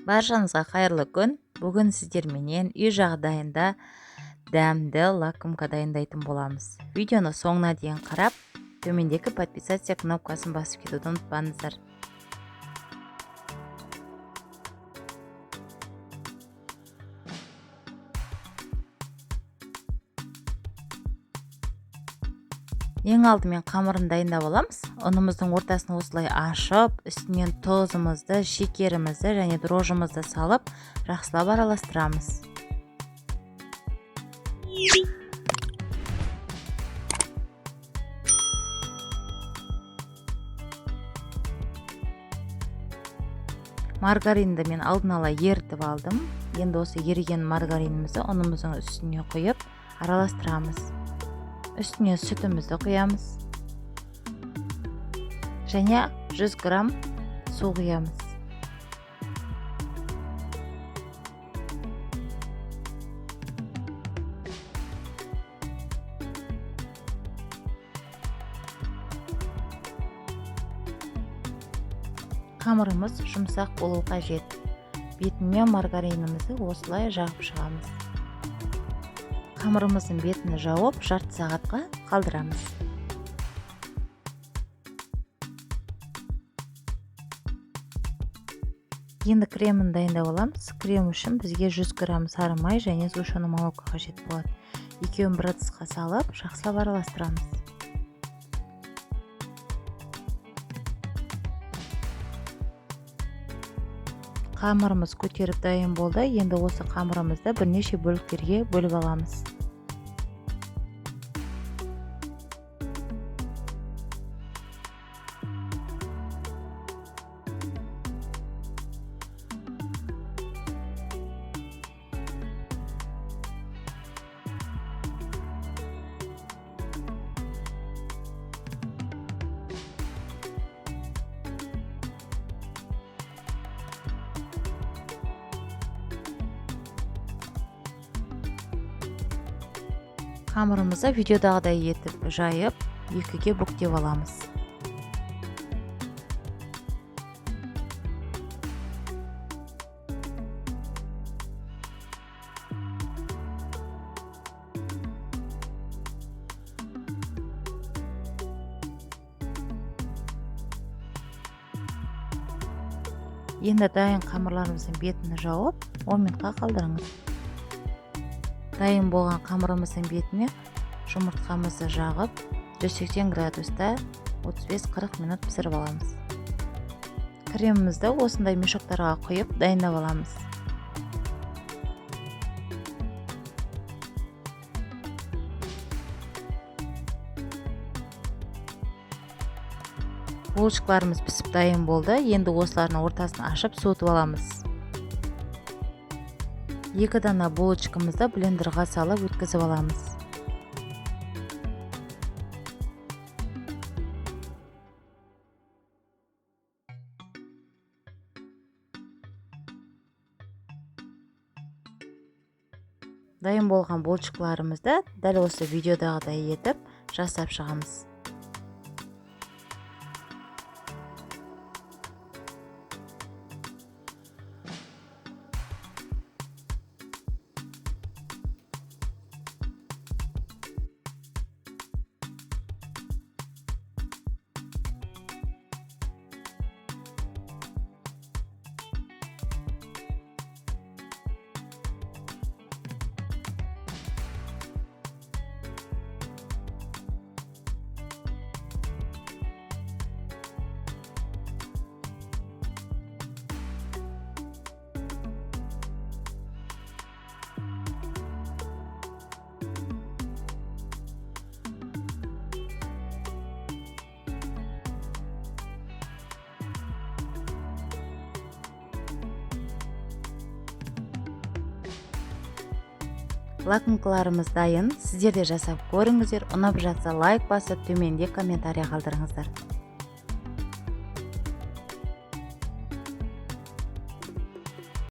Баршаңызға қайырлы күн. Бүгін сіздерменен үй жағдайында дәмді лакомка дайындайтын боламыз. Видеоны соңына дейін қарап, төмендегі подписаться кнопкасын басып кетуді ұмытпаңыздар. Ең алдымен қамырын дайындап аламыз. Ұнымыздың ортасын осылай ашып, үстінен тұзымызды, шекерімізді және дрожжымызды салып, жақсылап араластырамыз. Маргаринді мен алдын ала ерітіп алдым. Енді осы еріген маргаринімізді ұнымыздың үстіне құйып, араластырамыз. Үстіне сүтімізді құямыз. Және 100 грамм су құямыз. Қамырымыз жұмсақ болу қажет. Бетіне маргаринімізді осылай жағып шығамыз. Қамырымыздың бетін жауып, жарты сағатқа қалдырамыз. Енді кремін дайындап аламыз. Крем үшін бізге 100 грамм сары май және сгущенное молоко қажет болады. Екеуін бір ыдысқа салып, жақсылап араластырамыз. Қамырымыз көтеріп дайын болды. Енді осы қамырымызды бірнеше бөліктерге бөліп аламыз. Қамырымызды видеодағыдай етіп жайып, екіге бүктеп аламыз. Енді дайын қамырларымыздың бетін жауып, 10 минутқа қалдырыңыз. Дайын болған қамырымыздың бетіне жұмыртқамызды жағып, 180 градуста 35-40 минут пісіріп аламыз. Кремімізді осындай мешоктарға құйып дайындап аламыз. Булочкаларымыз пісіп дайын болды. Енді осылардың ортасын ашып суытып аламыз. 2 дана булочкамызды блендерға салып өткізіп аламыз. Дайын болған булочкаларымызды дәл осы видеодағыдай етіп жасап шығамыз. Лакомкаларымыз дайын. Сіздер де жасап көріңіздер. Ұнап жатса лайк басып, төменде комментарий қалдырыңыздар.